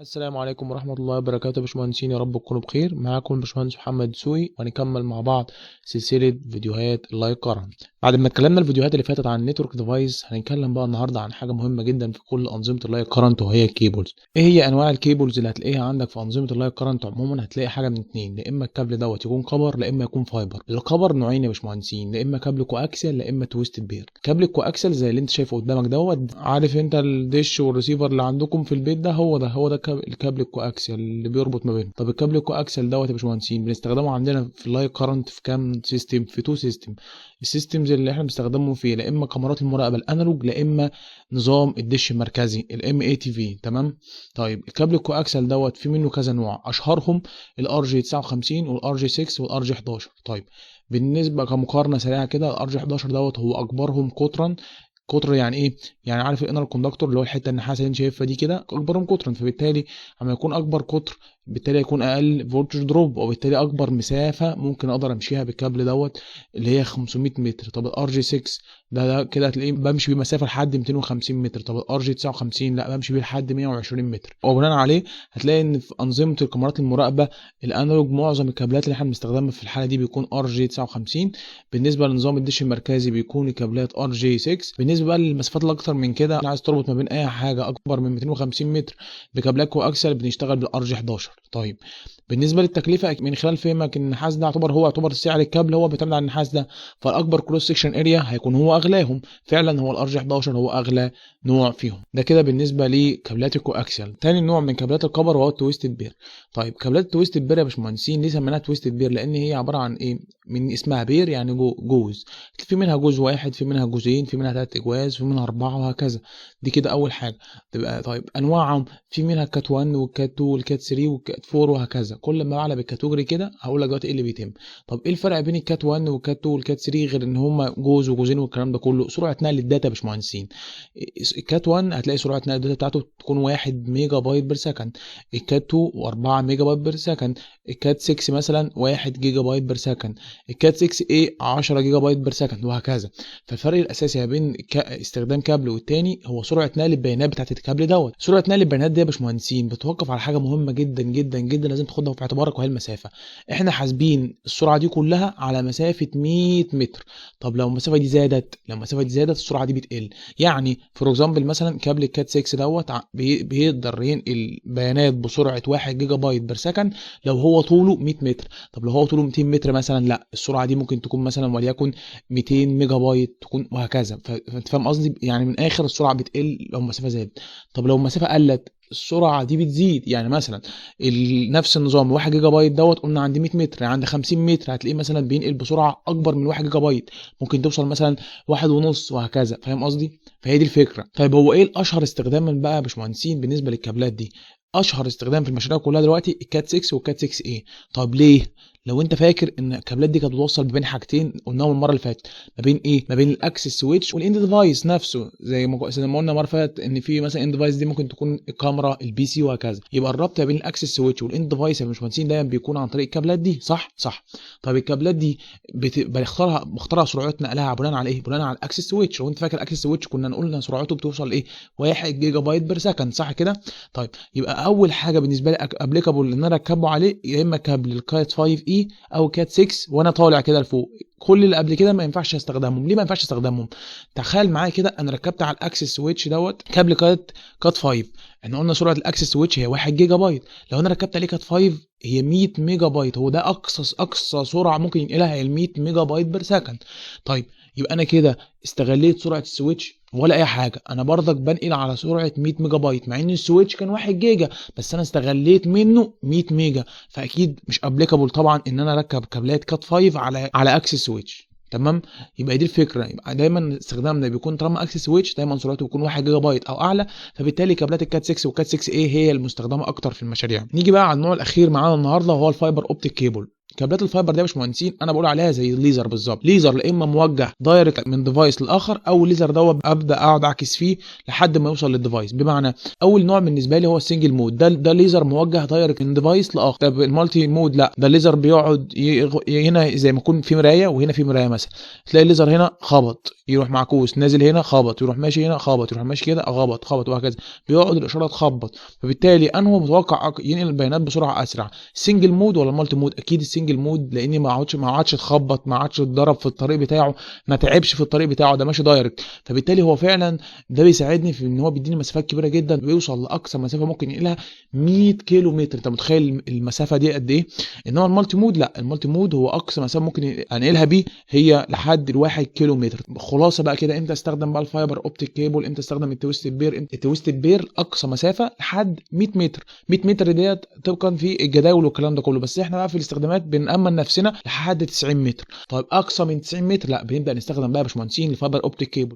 السلام عليكم ورحمة الله وبركاته يا باشمهندسين، يا رب تكونوا بخير. معاكم الباشمهندس محمد دسوقي، وهنكمل مع بعض سلسلة فيديوهات ال light current. بعد ما اتكلمنا الفيديوهات اللي فاتت عن ال network device، هنتكلم بقى النهارده عن حاجة مهمة جدا في كل أنظمة ال light current، وهي ال cables. ايه هي انواع ال cables اللي هتلاقيها عندك في أنظمة ال light current عموما؟ هتلاقي حاجة من اتنين، يا اما الكابل دوت يكون copper، لا اما يكون fiber. ال copper نوعين يا باشمهندسين، لا اما كابل coaxial لا اما twisted pair. كابل ال coaxial زي اللي انت شايفه قدامك دوت، عارف انت الدش والريسيفر اللي عندكم في البيت ده، هو ده الكابل ال coaxial اللي بيربط ما بينهم. طب الكابل ال coaxial دوت يا باشمهندسين بنستخدمه عندنا في ال light current في كام system؟ في two system. ال systems اللي احنا بنستخدمه فيه لا اما كاميرات المراقبة ال analog، لا اما نظام الدش المركزي ال MATV. تمام. طيب الكابل ال coaxial دوت في منه كذا نوع، اشهرهم ال RJ 59 وال RJ 6 وال RJ 11. طيب بالنسبة كمقارنه سريعة كده، ال RJ 11 دوت هو اكبرهم قطرا. قطر يعني ايه؟ يعني عارف ال inner conductor اللي هو الحتة النحاس اللي انت شايفها دي كده، اكبرهم قطرا، فبالتالي لما يكون اكبر قطر بالتالي يكون اقل voltage drop، وبالتالي اكبر مسافة ممكن اقدر امشيها بالكابل دوت اللي هي 500 متر. طب ال RJ 6 ده كده هتلاقيه بمشي بيه مسافة لحد 250 متر. طب ال RJ 59 لا، بمشي بيه لحد 120 متر. وبناء عليه هتلاقي ان في انظمة الكاميرات المراقبة ال analog معظم الكابلات اللي احنا بنستخدمها في الحالة دي بيكون RJ 59. بالنسبة لنظام الدش المركزي بيكون الكابلات RJ 6. بالنسبة بقى للمسافات الاكتر من كده، عايز تربط ما بين اي حاجة اكبر من 250 متر بكابلات coaxial، بنشتغل بال RJ 11. طيب بالنسبة للتكلفه، من خلال فهمك ان النحاس ده يعتبر سعر الكابل هو بيعتمد على النحاس ده، فالاكبر cross section area هيكون هو اغلاهم. فعلا هو ال RJ 11 هو اغلى نوع فيهم. ده كده بالنسبة لكابلات ال coaxial. تاني نوع من كابلات ال copper وهو ال twisted pair. طيب كابلات ال twisted pair يا باشمهندسين ليه سميناها twisted pair؟ لان هي عبارة عن ايه؟ من اسمها pair يعني جوز، في منها جوز واحد، في منها جوزين، في منها ثلاث اجواز، في منها اربعه، وهكذا. دي كده اول حاجة تبقى. طيب انواعهم في منها cat 1 وال cat 2 وال cat 3 وال cat 4 وهكذا. كل ما اعلى بال category كده هقول لك دلوقتي ايه اللي بيتم. طب ايه الفرق بين ال cat 1 وال cat 2 وال cat 3 غير ان هما جوز وجوزين والكلام ده كله؟ سرعة نقل ال data يا باشمهندسين. ال cat 1 هتلاقي سرعة نقل ال data بتاعته تكون 1 megabyte per second، ال cat 2 و4 megabyte per second، ال cat 6 مثلا 1 gigabyte per second، ال cat 6 a 10 gigabyte per second، وهكذا. فالفرق الاساسي ما بين استخدام كابل والتاني هو سرعة نقل البيانات بتاعت الكابل دوت. سرعة نقل البيانات دي يا باشمهندسين بتوقف على حاجة مهمة جدا جدا جدا لازم تاخدها في اعتبارك، وهي المسافة. احنا حاسبين السرعة دي كلها على مسافة 100 متر. طب لو المسافة دي زادت السرعة دي بتقل. يعني for example مثلا كابل ال cat 6 دوت بيقدر ينقل بيانات بسرعة 1 gigabyte per second لو هو طوله 100 متر. طب لو هو طوله 200 متر مثلا، لا السرعة دي ممكن تكون مثلا وليكن 200 ميجا بايت تكون، وهكذا. فانت فاهم قصدي؟ يعني من اخر السرعة بتقل لو المسافة زادت. طب لو المسافة قلت السرعة دي بتزيد. يعني مثلا نفس النظام 1 جيجا بايت دوت قلنا عند 100 متر، يعني عند 50 متر هتلاقيه مثلا بينقل بسرعة اكبر من 1 جيجا بايت، ممكن توصل مثلا 1.5 وهكذا. فاهم قصدي؟ فهي دي الفكرة. طيب هو ايه الاشهر استخداما بقى يا باشمهندسين بالنسبة للكابلات دي؟ اشهر استخدام في المشاريع كلها دلوقتي ال cat 6 وال cat 6 a. طب ليه؟ لو انت فاكر ان الكابلات دي كانت بتوصل ما بين حاجتين قلناهم المرة اللي فاتت، ما بين ايه؟ ما بين ال access switch وال end device نفسه، زي ما قلنا المرة اللي فاتت ان في مثلا end device دي ممكن تكون الكاميرا، ال PC، وهكذا. يبقى الربط ما بين ال access switch وال end device يا باشمهندسين دايما بيكون عن طريق الكابلات دي، صح؟ صح. طب الكابلات دي بختارها سرعة نقلها بناء على ايه؟ بناء على ال access switch. لو انت فاكر ال access switch كنا قلنا سرعته بتوصل ايه؟ 1 gigabyte per second، صح كده؟ طيب يبقى اول حاجة بالنسبة لي applicable ان انا اركبه عليه يا اما كابل ال cat 5 e او cat 6 وانا طالع كده لفوق. كل اللي قبل كده ما ينفعش استخدمهم. ليه ما ينفعش استخدمهم؟ تخيل معايا كده انا ركبت على ال access switch دوت كابل cat 5. احنا قلنا سرعة ال access switch هي 1 جيجا بايت، لو انا ركبت عليه cat 5 هي 100 ميجا بايت. هو ده اقصى سرعة ممكن ينقلها هي ال 100 megabyte per second. طيب يبقى انا كده استغليت سرعة ال switch ولا اي حاجه؟ انا برضك بنقل على سرعة 100 ميجا بايت مع ان ال switch كان 1 جيجا، بس انا استغليت منه 100 ميجا. فاكيد مش applicable طبعا ان انا اركب كابلات cat 5 على access switch. تمام؟ يبقى دي الفكره. يبقى دايما استخدامنا بيكون طالما access switch دايما سرعته بيكون 1 جيجا بايت او اعلى، فبالتالي كابلات ال cat 6 وال cat 6 a هي المستخدمة اكتر في المشاريع. نيجي بقى على النوع الاخير معانا النهارده وهو ال fiber optic cable. كابلات ال fiber دي يا باشمهندسين انا بقول عليها زي الليزر بالظبط، ليزر لا اما موجه direct من device لاخر، او الليزر دوت ابدا اقعد اعكس فيه لحد ما يوصل لل device. بمعنى اول نوع بالنسبة لي هو ال single mode، ده ليزر موجه direct من device لاخر. طب ال multi mode لا، ده الليزر بيقعد هنا زي ما يكون في مراية وهنا في مراية مثلا، تلاقي الليزر هنا خبط يروح معكوس، نازل هنا خبط، يروح ماشي هنا خبط، يروح ماشي كده خبط خبط، وهكذا، بيقعد الاشارة تخبط. فبالتالي انه متوقع ينقل البيانات بسرعة اسرع، single mode ولا multi mode؟ اكيد ال single mode، لاني ما عادش اتخبط، ما عادش اتضرب في الطريق بتاعه، ما تعبش في الطريق بتاعه، ده ماشي direct. فبالتالي هو فعلا ده بيساعدني في ان هو بيديني مسافات كبيرة جدا، بيوصل لاقصى مسافة ممكن ينقلها 100 كيلو متر. انت متخيل المسافة دي قد ايه؟ انما ال multi mode لا، ال multi mode هو اقصى مسافة ممكن انقلها بيه هي لحد الواحد كيلو متر. خلاصه بقى كده، امتى استخدم بقى ال fiber optic cable؟ امتى استخدم ال twisted pair؟ ال twisted pair اقصى مسافة لحد 100 متر، 100 متر ديت طبقا في الجداول والكلام ده كله، بس احنا بقى في الاستخدامات بنأمن نفسنا لحد 90 متر. طيب اقصى من 90 متر لا، بنبدا نستخدم بقى يا باشمهندسين ال fiber optic cable.